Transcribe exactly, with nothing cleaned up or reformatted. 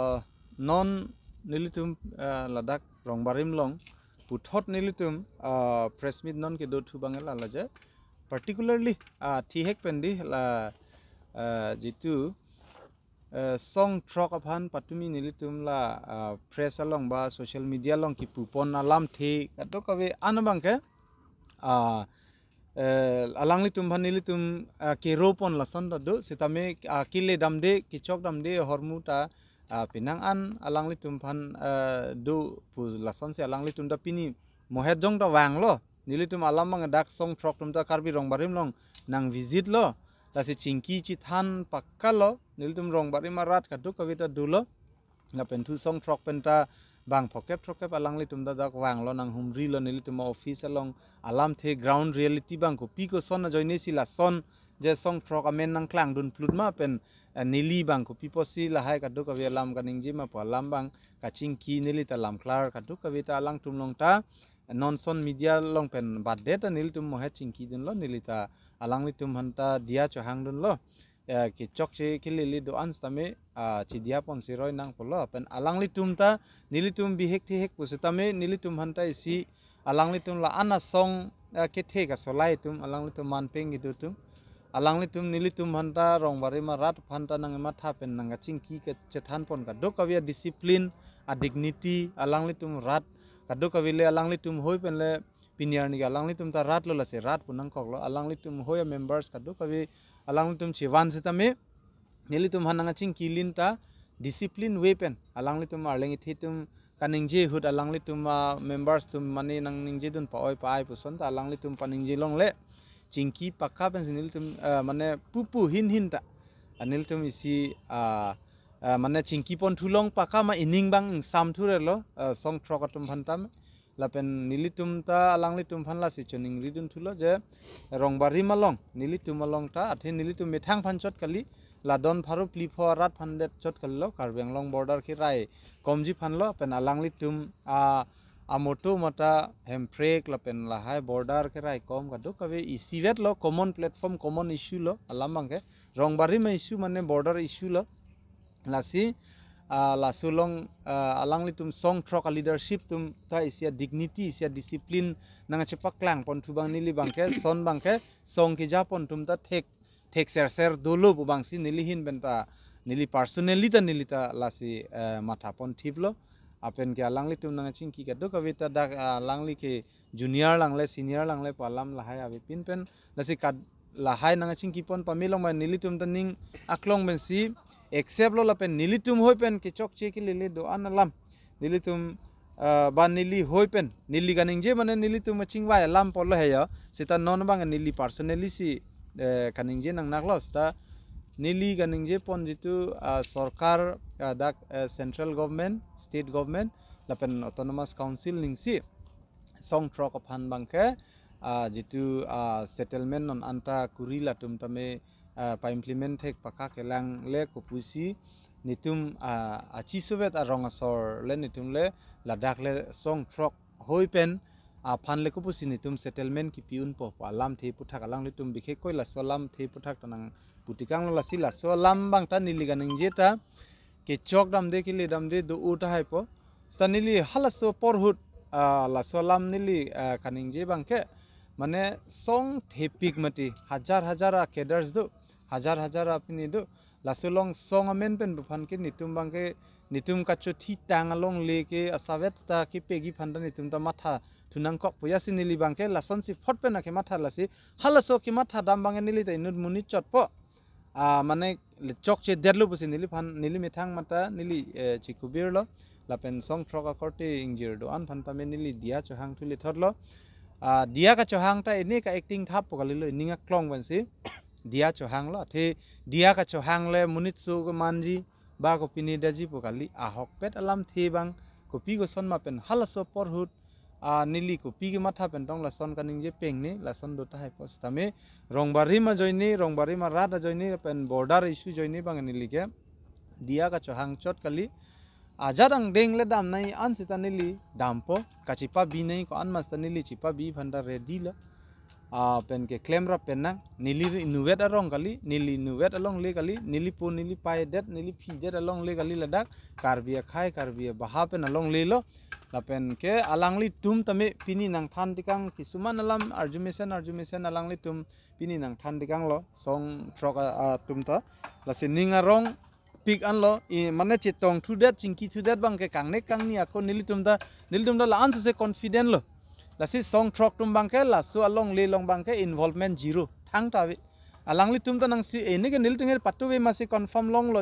Non nelitum, ah, ladak Rongbarim along puthot nelitum, ah, press meet non kedo thu abang la laje, particularly, ah, thihek pen di la, ah, jitu, eh, song throk aphan patumi nelitum la, ah, press along ba social media along kipupon alamthe kadokave an abang ke, ah, eh, alanglitum aphan nelitum, ah, keropon lason ta do, sitame, ah, kele damde, kechok damde ahormu ta, ah, penang an alanglitum aphan, ah, do pu lasonsi alanglitum ta pini mohet jong ta vanglo. Nelitum alam abang dak song throk atum ta Karbi Rongbarim along nang visit lo. Lasi chingki chethan pakka lo. Nelitum Rongbarim arat kadokave ta dolo. Lapen thu song throk pen ta bang phokep throkkep alanglitum ta dak vanglo, nang humrilo nelitum office along, alamthe ground reality abang kopi koson ajoine si lason je song throk amen nangklangdun plut ma pen, eh, neli abang kopi pusi lahai kadokave alam kaningje ma pu alam abang kachingki, neli ta lamklar kadokave ta alangtum along ta non son media along pen batdet ta nelitum mohet chingkidunlo, neli ta alanglitum aphan ta diya chohangdunlo. Eh, kechokche kelele do-an sitame, ah, chidiya ponsi roi nangpo lo. Pen alanglitum ta nelitum bihek thihek pusitame nelitum aphan ta isi alanglitum la-an asong, eh, kethek asolai atum, alanglitum manpeng kedo atum, alanglitum nelitum aphan ta Rongbarim arat aphan ta nangmatha pen nangkachingki kachethan pon kadokave a-discipline, a-dignity, alanglitum rat kadokave le alanglitum hoi pen le pini arni ke alanglitum ta rat lo, lasi rat pu nangkoklo, alanglitum hoi a-members kadokave alanglitum chevan sitame nelitum aphan nangkachingki lin ta discipline way pen, alanglitum arleng ithi atum kaningje ahut alanglitum a-members atum mane nangningjedun pa-oi pa-ai puson ta alanglitum paningje longle chingki pakka pensi nelitum, eh, mane pupu hin hin ta, ah, nelitum isi, ah, ah, mane chingki pon thu long pakka ma ining abang ingsam thurelo, ah, song throk atum aphan tame. Lapen nelitum ta alanglitum aphan lasi choningridun thulo je Rongbarim along, nelitum along ta, athe nelitum methang aphan chot kali, la don pharo phli pho arat aphan det chot kalilo, Karbi Anglong border kerai komji aphan lo, pen alanglitum a, a-motto mata hemprek lapen lahai border kerai kom kadokave isivet lo, common platform, common issue lo, alam abang ke Rongbarim issue mane border issue lo. Lasi, ah, laso along, ah, alanglitum song throk a-leadership atum ta isi a-dignity, isi a-discipline nangchepaklang pon thu abang neli abang ke, son abang ke, song keja pon atum ta thek, thek ser ser dolo pu abangsi neli ahin pen ta, neli personally ta neli ta lasi, eh, matha pon thiplo. Lapen ke alanglitum nangchingki kadokave ta dak, ah, alangli ke junior langle, senior langle pu alam lahai avepin pen. Lasi kad lahai nangchingki pon pame long ma nelitum ta ning aklong pensi accept lo lapen nelitum hoi pen kechokche kelele do-an alam. Nelitum, ah, ba neli hoi pen, neli kaningje mane nelitum kachingvai alam pulo he ya. Seta non abang neli personally si, eh, kaningje nangnaklo seta neli kaningje pon jitu, ah, sorkar, ah, dak, eh, central government, state government, lapen autonomous council aning si song throk aphan abang ke, ah, jitu, ah, settlement non anta kuri latum tame, ah, pa-implement thek pakak kelang le kopusi netum, ah, achisovet arong asor le netum le ladak le song throk hoi pen aphan le kopusi netum settlement kipi unpo pu alamthe aphuthak alanglitum bikhe koi laso alamthe aphuthak ta nangputikanglo lasi laso alam abang ta neli kaningje ta kechok damde kele damde do-o tahai po. Seta neli halaso apor ahut, ah, laso alam neli, ah, kaningje abang ke, mane song thepik mati, hajar hajar a-cadres do, hajar hajar apini do. Laso along song amen pen buphan ke netum abang ke, netum kachothi tang alongle ke asavet ta kepegi aphan ta netum ta matha thu nangkok puya si neli abang ke lasonsi phot pen akematha lasi, halaso kematha dam abang ke neli ta inut monit chotpo. Ah, mane le chokche detlo pusi neliphan, neli methang mata neli, eh, chikubirlo. Lapen song throk akorte ingjir do-an aphan tame neli diya chohang thu lethotlo. Ah, diya kachohang ta ini ka-acting thap pu kalilo, ining aklong pensi diya chohanglo. Athe diya kachohang le monit su kemanji ba kopine daji pu kali, ahokpet alamthe abang kopi koson ma pen halaso apor ahut, ah, neli kopi kematha pen tong lason kaningje pengne, lason do tahai po sitame, Rongbarim ajoine, Rongbarim arat ajoine, pen border issue ajoine abang neli ke diya kachohang chot kali. Ajat angdeng le damnai an seta neli dampo, kachepabi nai ko-an ma seta neli chepabi aphan ta ready lo. ah, pen keklem rap pen nang, neli inutvet arong kali, neli inutvet alongle kali, neli po neli pai det, neli phi det alongle kali ladak, Karbi akhai, Karbi abaha pen alongle lo. Lapen ke alanglitum tame pini nangthan tikang kisuman alam arjumesen, arjumesen alanglitum pini nangthan tikang lo, song throk a, atum ta. Lasi ning arong pik anlo, i, mane chetong thudet, chingki thudet abang ke kangnek kangni ako nelitum ta, nelitum ta la-an sose confident lo. Lasi song throk atum abang ke laso alongle along abang ke involvement zero. Thangta ave. Alanglitum ta nangsi, eh, ne ke nelitum ke patu ave masi confirm longlo,